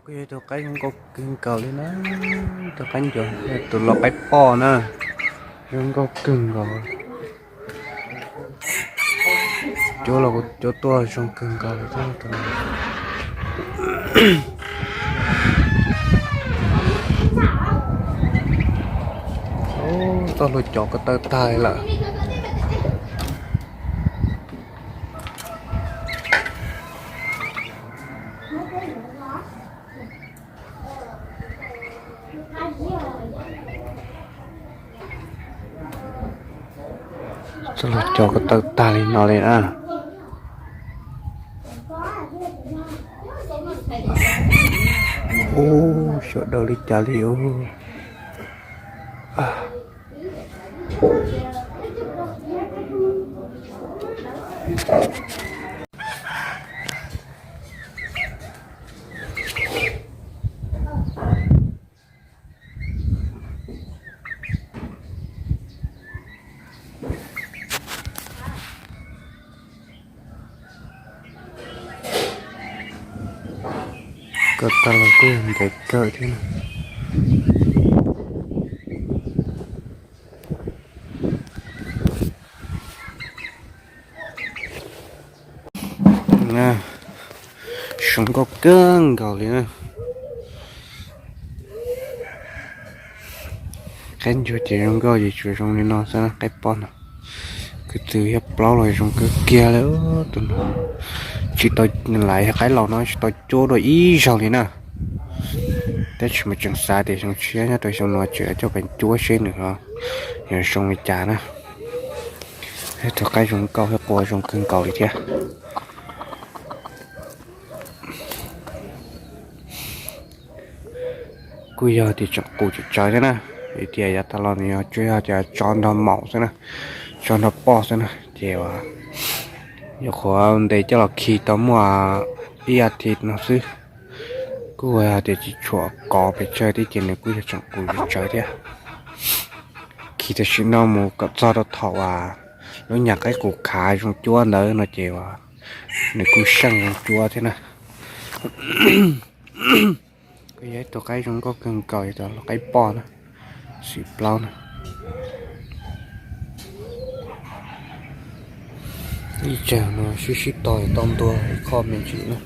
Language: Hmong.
Kuj yog tus qaib zoo nkauj kawg nkaus li na, tus qaib ncuav, tus lau qaib poj na, zoo nkauj kawg nkaus. Cuab los kuj cuab tuaj zoo kawg nkaus li thiab tus no. Txoj hlua cov ko taw tag lawm. Txoj hlua cov ko taw tag li no li na. Ub, xyov daw li cas li ub. Ko taw los kuj yog ntev kawg thiab. Zoo nkauj kawg nkaus li na. Qaib ncuav ces zoo nkauj ces tsuas zoo li no xwb na, qaib poj no. Kwv txwv thiab plaub los zoo kawg kiag li tus no. Tsis tau, lam yog qaib laus no tsis tau cuab dua ib zaug li na. Tab sis mas tseem xav tias xyoo tshiab nyob rau xyoo no tseem coj pes cuab seb nws ho yuav zoo li cas na. Tus qaib zoo nkauj thiab qua zoo kawg nkaus li thiab. Kuj yog tias tseem qus tsawv thiab na, vim tias yav tas los nws yog tsuas yog tias tso nrog maum xwb na, tso nrog poj xwb na ces nyuam qhuav ntes coj los khi tau muaj ib as thiv no xwb. Kuj yog tias tsis tshua kov pes tsawg thiab ces nws kuj yog tseem qus tsawv thiab. Khi tam sim no mus kom txog rau thaum uas lub nyuag qaib qus khav zoo cuab ntawd no ces nws kuj seej zoo cuab thiab na. Kuj yog ib tug qaib zoo nkauj kawg nkaus, yog tus qaib poj na, xim plaub na. Ib tsam no sib sib tog tau ntua ib qho me ntsis na.